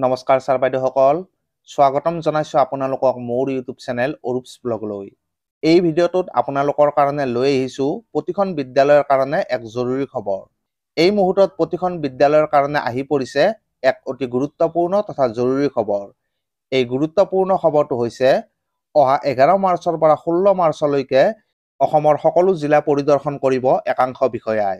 নমস্কাৰ ছাৰ বাইদেউসকল, স্বাগতম জনাইছোঁ আপোনালোকক মোৰ ইউটিউব চেনেল অৰূপছ ব্লগলৈ। এই ভিডিঅ'টোত আপোনালোকৰ কাৰণে লৈ আহিছোঁ প্ৰতিখন বিদ্যালয়ৰ কাৰণে এক জৰুৰী খবৰ। এই মুহূৰ্তত প্ৰতিখন বিদ্যালয়ৰ কাৰণে আহি পৰিছে এক অতি গুৰুত্বপূৰ্ণ তথা জৰুৰী খবৰ। এই গুৰুত্বপূৰ্ণ খবৰটো হৈছে অহা 11 মাৰ্চৰ পৰা 16 মাৰ্চলৈকে অসমৰ সকলো জিলা পৰিদৰ্শন কৰিব একাংশ বিষয়াই।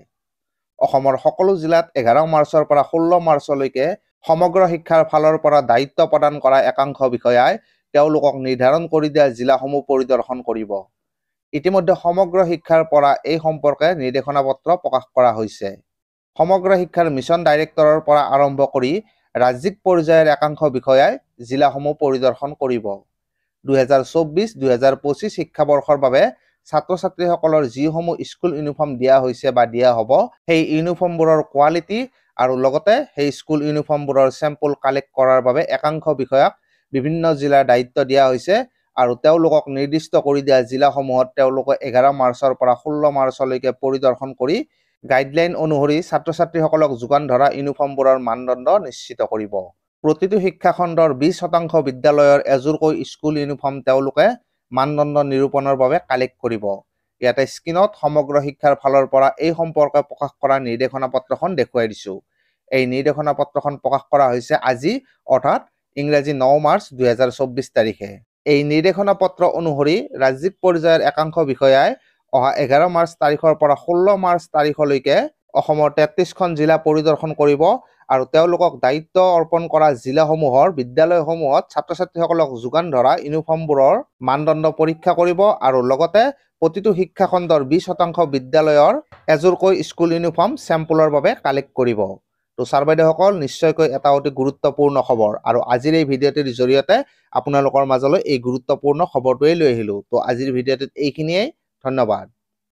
অসমৰ সকলো জিলাত 11 মাৰ্চৰ পৰা 16 মাৰ্চলৈকে সমগ্ৰ শিক্ষাৰ ফালৰ পৰা দায়িত্ব প্ৰদান কৰা একাংশ বিষয়াই তেওঁলোকক নিৰ্ধাৰণ কৰি দিয়া জিলাসমূহ পৰিদৰ্শন কৰিব। ইতিমধ্যে সমগ্ৰ শিক্ষাৰ পৰা এই সম্পৰ্কে নিৰ্দেশনা পত্ৰ প্ৰকাশ কৰা হৈছে। সমগ্ৰ শিক্ষাৰ মিছন ডাইৰেক্টৰৰ পৰা আৰম্ভ কৰি ৰাজ্যিক পৰ্যায়ৰ একাংশ বিষয়াই জিলাসমূহ পৰিদৰ্শন কৰিব। 2024-2025 শিক্ষাবৰ্ষৰ বাবে ছাত্ৰ ছাত্ৰীসকলৰ যিসমূহ স্কুল ইউনিফৰ্ম দিয়া হৈছে বা দিয়া হ'ব, সেই ইউনিফৰ্মবোৰৰ কোৱালিটি আৰু লগতে সেই স্কুল ইউনিফৰ্মবোৰৰ চেম্পল কালেক্ট কৰাৰ বাবে একাংশ বিষয়াক বিভিন্ন জিলাৰ দায়িত্ব দিয়া হৈছে আৰু তেওঁলোকক নিৰ্দিষ্ট কৰি দিয়া জিলাসমূহত তেওঁলোকে 11 মাৰ্চৰ পৰা 16 মাৰ্চলৈকে পৰিদৰ্শন কৰি গাইডলাইন অনুসৰি ছাত্ৰ ছাত্ৰীসকলক যোগান ধৰা ইউনিফৰ্মবোৰৰ মানদণ্ড নিশ্চিত কৰিব। প্ৰতিটো শিক্ষাখণ্ডৰ 20% বিদ্যালয়ৰ এযোৰকৈ স্কুল ইউনিফৰ্ম তেওঁলোকে মানদণ্ড নিৰূপণৰ বাবে কালেক্ট কৰিব। ইয়াতে স্ক্ৰীণত সমগ্ৰ শিক্ষাৰ ফালৰ পৰা এই সম্পৰ্কে প্ৰকাশ কৰা নিৰ্দেশনা পত্ৰখন দেখুৱাই দিছোঁ। এই নিৰ্দেশনা পত্ৰখন প্ৰকাশ কৰা হৈছে আজি, অৰ্থাৎ ইংৰাজী 9 মাৰ্চ 2024 তাৰিখে। এই নিৰ্দেশনা পত্ৰ অনুসৰি ৰাজ্যিক পৰ্যায়ৰ একাংশ বিষয়াই অহা 11 মাৰ্চ তাৰিখৰ পৰা 16 মাৰ্চ তাৰিখলৈকে অসমৰ 33খন জিলা পৰিদৰ্শন কৰিব আৰু তেওঁলোকক দায়িত্ব অৰ্পণ কৰা জিলাসমূহৰ বিদ্যালয়সমূহত ছাত্ৰ ছাত্ৰীসকলক যোগান ধৰা ইউনিফৰ্মবোৰৰ মানদণ্ড পৰীক্ষা কৰিব আৰু লগতে প্ৰতিটো শিক্ষাখণ্ডৰ 20% বিদ্যালয়ৰ এযোৰকৈ স্কুল ইউনিফৰ্ম চেম্পলৰ বাবে কালেক্ট কৰিব। তো ছাৰ বাইদেউসকল, নিশ্চয়কৈ এটা অতি গুৰুত্বপূৰ্ণ খবৰ আৰু আজিৰ এই ভিডিঅ'টিৰ জৰিয়তে আপোনালোকৰ মাজলৈ এই গুৰুত্বপূৰ্ণ খবৰটোৱেই লৈ আহিলোঁ। তো আজিৰ ভিডিঅ'টোত এইখিনিয়েই, ধন্যবাদ।